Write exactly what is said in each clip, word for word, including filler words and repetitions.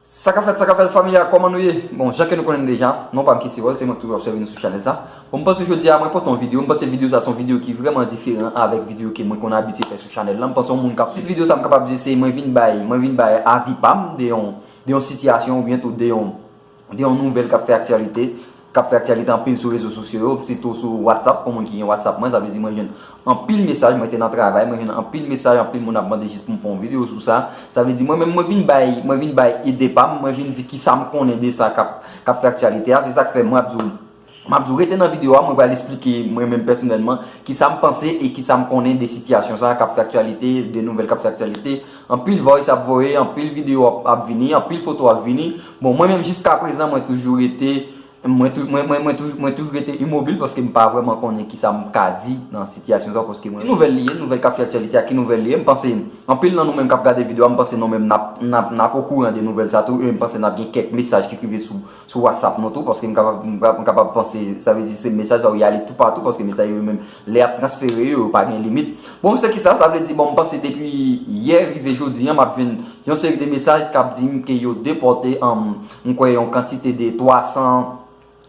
Sa k ap fèt, sa k ap fèt, fanmi a, kòman nou ye? Bon, jan ke nou konnen deja, non pa m Kessy World, se mwen k toujou ap sèvi nou sou chanèl sa. Bon, m panse jodi a mwen pote yon videyo, m panse videyo sa se yon videyo ki vrèman diferan avèk videyo ke mwen konn abitye fè sou chanèl la. M panse yon moun k ap swiv videyo sa, m kapab di se mwen vin bay, mwen vin bay avi pa m de yon, de yon sitiyasyon oubyen tou de yon, de yon nouvèl k ap fè aktyalite, k ap fè aktyalite anpil sou rezo sosyo yo, sitou sou WhatsApp, pou moun ki gen WhatsApp mwen, sa vle di mwen jwenn anpil mesaj, mwen te nan travay, mwen jwenn anpil mesaj, anpil moun ap mande jis pou m fè yon videyo sou sa. Sa vle di mwen menm mwen vin bay, mwen vin bay ide pa m, mwen vin di kisa m konnen de sa k ap, k ap fè aktyalite a. Se sa k fè mwen ap di w, m ap di w rete nan videyo a, mwen pral esplike mwen menm pèsonèlman kisa m panse e kisa m konnen de sitiyasyon sa a k ap fè aktyalite, de nouvèl k ap fè aktyalite. Anpil voice ap voye, anpil videyo ap, ap vini, anpil foto ap vini. Bon, mwen menm jiska prezan mwen toujou rete Mwen tou, mwen, mwen, mwen toujou, mwen toujou rete imobil paske m pa vrèman konnen kisa m ka di nan sitiyasyon sa paske mwen nouvèl li ye, nouvèl k ap fè aktyalite a ki nouvèl li ye. M panse anpil nan nou menm k ap gade videyo a, m panse nou menm n ap, n ap, n ap okouran de nouvèl sa tou e m panse n ap gen kèk mesaj ki rive sou, sou WhatsApp nou tou paske m kapab, m kapab, m kapab panse, sa vle di se mesaj sa yo y ale toupatou paske mesaj yo menm lè y ap transfere yo, yo pa gen limit. Bon, se ki sa, sa vle di, bon, m panse depi yè rive jodi a, m ap jwenn yon seri de mesaj k ap di m ke yo depòte, um, m kwè yon kantite de twa san,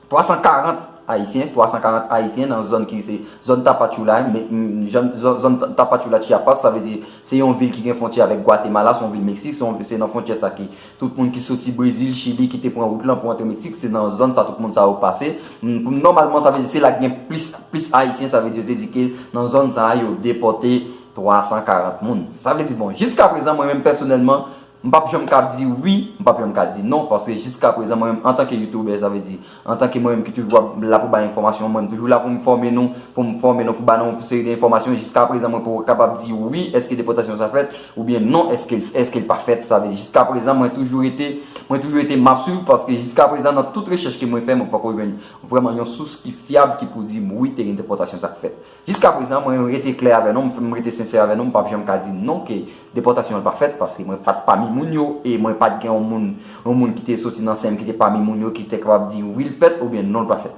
twa san karant Ayisyen, twa san karant Ayisyen nan zòn ki se zòn Tapachula, men, mm, zòn, zòn, zòn Tapachula Chiapas, sa vle di se yon vil ki gen fwontyè avèk Gwatemala, se yon vil Meksik, se yon, se nan fwontyè sa ki tout moun ki soti Brezil, Chili, ki te pran wout lan pou antre Meksik, se nan zòn sa tout moun sa yo pase. Mm, pou, nòmalman, sa vle di se la k gen plis, plis Ayisyen, sa vle di yo te di ke nan zòn sa a yo depòte twa san karant moun. Sa vle di, bon, jiska prezan, mwen menm pèsonèlman, m p ap janm ka di wi, m p ap janm ka di non, paske jiska prezan, mwen menm, antanke youtubè, sa vle di, antanke mwen menm ki toujou ap la pou bay enfòmasyon, mwen menm toujou la pou m fòme nou, pou m fòme nou, pou ba nou yon seri de enfòmasyon, jiska prezan, mwen poko kapab di wi, èske depòtasyon sa fèt, oubyen non, èske, èske l pa fèt, sa vle di, jiska prezan, mwen toujou rete, mwen toujou rete m ap swiv, paske jiska prezan, nan tout rechèch ke mwen fè, mwen poko jwenn vrèman yon sous ki fyab ki pou di m wi, te gen depòtasyon sa k fèt. Jiska prezan, mwen rete klè avè nou, m rete sensè avè nou, m p ap janm ka di non ke depòtasyon an pa fèt, paske mwen pa t pami moun yo, e mwen pa t gen yon moun, yon moun ki te soti nan sen m ki te pami moun yo, ki te kapab di wi l fèt oubyen non l pa fèt.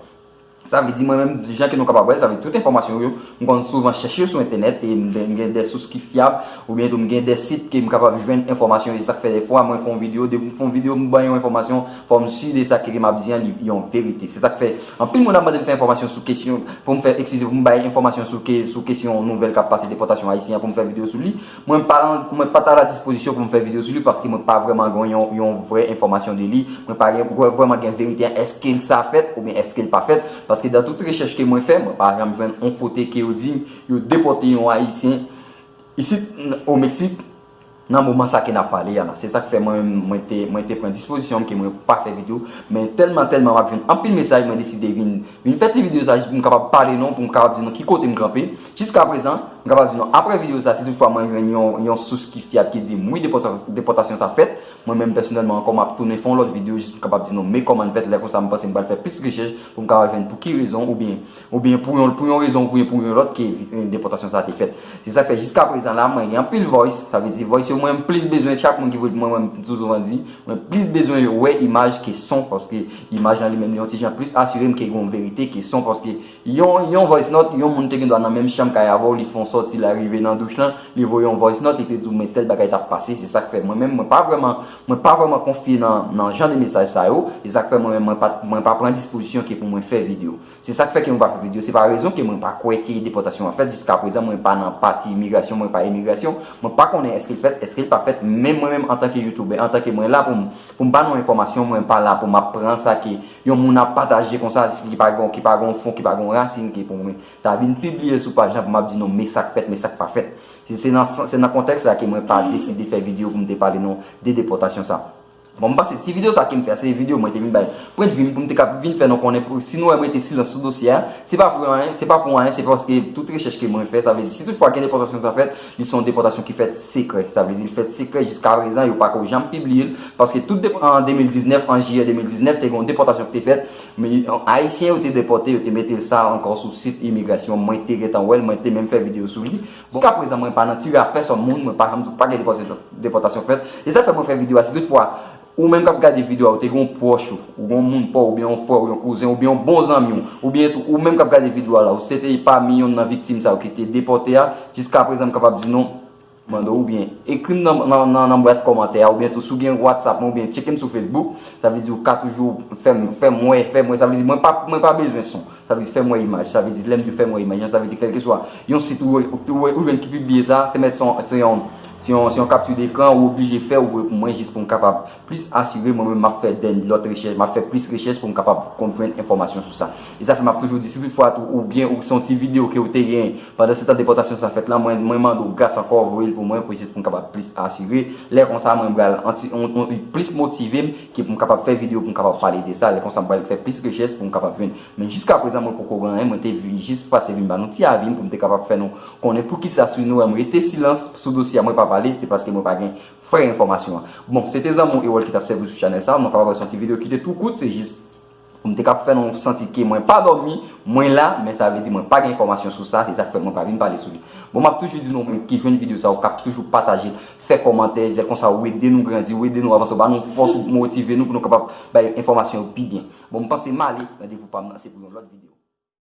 Sa vle di mwen menm, jan ke nou kapab wè, sa vle di tout enfòmasyon yo, m konn souvan chèche yo sou entènèt, e m gen, m gen de sous ki fyab, oubyen tou m gen de sit ke m kapab jwenn enfòmasyon, e sa k fè defwa mwen fè yon videyo, depi m fè yon videyo, m bay yon enfòmasyon, fò m si de sa ke m ap di an, li yon verite. Se sa k fè anpil moun ap mande m fè enfòmasyon sou kesyon, pou m fè, eskize, pou m bay enfòmasyon sou ke, sou kesyon nouvèl k ap pase depòtasyon ayisyen an, pou m fè videyo sou li. Mwen pa, mwen pa t a la dispozisyon pou m fè videyo sou li, paske mwen pa vrèman gen yon, yon vrè enfòmasyon de li. Mwen pa gen, vrè-, vrèman gen verite an, èske l sa fèt oubyen èske l pa fèt? Paske dan tout rechèch ke mwen fè, mwen pa janm jwenn yon kote ke yo di m yo depòte yon Ayisyen isit, o Meksik, nan moman sa ke n ap pale a la. Se sa k fè mwen, mwen te, mwen te pran dispozisyon m ke mwen pa fè videyo. Men tèlman, tèlman m ap jwenn anpil mesaj, mwen deside vin, vin fè ti videyo sa jis pou m kapab pale nou, pou m kapab di nou ki kote m kanpe. Jiska prezan, m kapab di nou, apre videyo sa, si toutfwa mwen jwenn yon, yon sous ki fyab ki di m wi, depòta-, depòtasyon sa fèt, mwen menm pèsonèlman ankò, m ap tounen fè yon lòt videyo jis pou m kapab di nou men kòman l fèt. Lè konsa, m panse m pral fè plis rechèch pou m kapab jwenn pou ki rezon oubyen oubyen pou yon, pou yon rezon oubyen pou yon lòt ke, eh, depòtasyon sa a te fèt. Se sa k fè jiska prezan la, mwen gen anpil voice, sa vle di voice yo mwen plis bezwen, chak moun ki voye pou mwen, mwen toujou di, mwen plis bezwen wè imaj ke son, paske imaj lan li menm li yon ti jan plis asire m ke gen yon verite ke son, paske yon, yon voice note, yon moun te gen dwa nan menm chanm kay avè w, li fè yon sòti la, rive nan douch lan, li voye yon voice note, li te di w men tèl bagay t ap pase, se sa k fè mwen menm, mwen pa vrèman, mwen pa vrèman konfye nan, nan jan de mesaj sa yo, se sa k fè mwen menm, mwen pa, mwen pa pran dispozisyon ke pou mwen fè videyo. Se sa k fè ke mwen pa fè videyo. Se pa rezon ke mwen pa kwè ke depòtasyon an fèt. Jiska prezan, mwen pa nan pati imigrasyon, mwen pa imigrasyon. Mwen pa konnen èske l fèt, èske l pa fèt. Men mwen menm, antanke youtubè, antanke mwen la pou m, pou m ba nou enfòmasyon, mwen pa la pou m ap pran sa ke yon moun ap pataje konsa, ki pa gen, ki pa gen fon, ki pa gen rasin, ke pou mwen ta vin pibliye l sou paj la pou m ap di nou, men sa k fèt, men sa k pa fèt. Se, se nan, se nan kontèks sa ke mwen pa deside fè videyo pou m te pale nou de depòtasyon sa. Bon, m panse ti videyo sa ke m fè a, se videyo mwen te vin bay pwennvi m pou m te ka vin fè nou konnen pou, si nou wè m rete silans sou dosye a, se pa pou anyen, se pa pou anyen, se paske tout rechèch ke mwen fè, sa vle di, si toutfwa gen depòtasyon sa fèt, li se yon depòtasyon ki fèt sekrè. Sa vle di, li fèt sekrè jiska prezan, yo pako janm pibliye l, paske tout depi an de mil diznèf, an jiyè de mil diznèf, te gen yon depòtasyon ki te fèt, men Ayisyen yo te depòte, yo te mete l sa ankò sou sit imigrasyon, mwen te gentan wè l, mwen te menm fè videyo sou li. Bon, jiska prezan, mwen pa nan tire a pèsòn moun, mwen pa janm di w pa gen depòtasyon, depòtasyon fèt. E sa k fè mwen fè videyo a, si toutfwa, ou menm k ap gade videyo a, ou te gen yon pwòch ou, ou gen yon moun pa w, oubyen yon frè w, yon kouzen, oubyen yon bon zanmi w, oubyen tou, ou menm k ap gade videyo a la, ou se te pami yonn nan viktim sa yo ki te depòte a, jiska prezan, m kapab di nou, mande w, oubyen ekri m nan, nan, nan, nan bwat kòmantè a, oubyen tou si w gen WhatsApp mwen, oubyen tcheke m sou Facebook, sa vle di ou ka toujou fè m, fè m wè, fè m wè, sa vle di mwen pa, mwen pa bezwen son. Sa vle di fè m wè imaj, sa vle di lè m di fè m wè imaj lan, sa vle di kèlkeswa yon sit ou, ou, ou, ou jwenn ki pibliye sa, te mèt se yon, se yon, se yon, se yon kapti dekran ou oblije fè, ou voye pou mwen jis pou m kapab plis asire, mwen menm m ap fè dèn lòt rechèch, m ap fè plis rechèch pou m kapab konn jwenn enfòmasyon sou sa. E sa fè m ap toujou di, si toutfwa tou, oubyen ou se yon ti videyo ke ou te gen pandan se tan depòtasyon sa fèt la, mwen, mwen mande w gras ankò, voye l pou mwen, pou jis pou m kapab plis asire. Lè konsa, mwen pral anti, on, on, plis motive m, ke pou m kapab fè videyo, pou m kapab pale de sa. Lè konsa, m pral fè plis rechèch pou m kapab jwenn. Men jiska prezan, mwen poko gen anyen, mwen te vi-, jis pase vin ba nou ti avi m pou m te kapab fè nou konnen poukisa si nou wè m rete silans sou dosye a, mwen pa pale, se paske mwen pa gen frè enfòmasyon an. Bon, se te zanmi w Erol ki t ap sèvi sou chanèl sa, nou kapab wè se yon ti videyo ki te tou kout, se jis pou m te kab fè nou santi ke mwen pa dòmi, mwen la, men sa vle di mwen pa gen enfòmasyon sou sa, se sa k fè mwen pa vin pale sou li. Bon, m ap toujou di nou menm ki jwenn videyo sa, ou kab toujou pataje l, fè kòmantè, jè konsa ou ede nou grandi, ou ede nou avanse, ou ba nou fòs, ou motive nou pou nou kapab bay enfòmasyon yo pi byen. Bon, m panse m ale, randevou pa m nan se pou yon lòt videyo.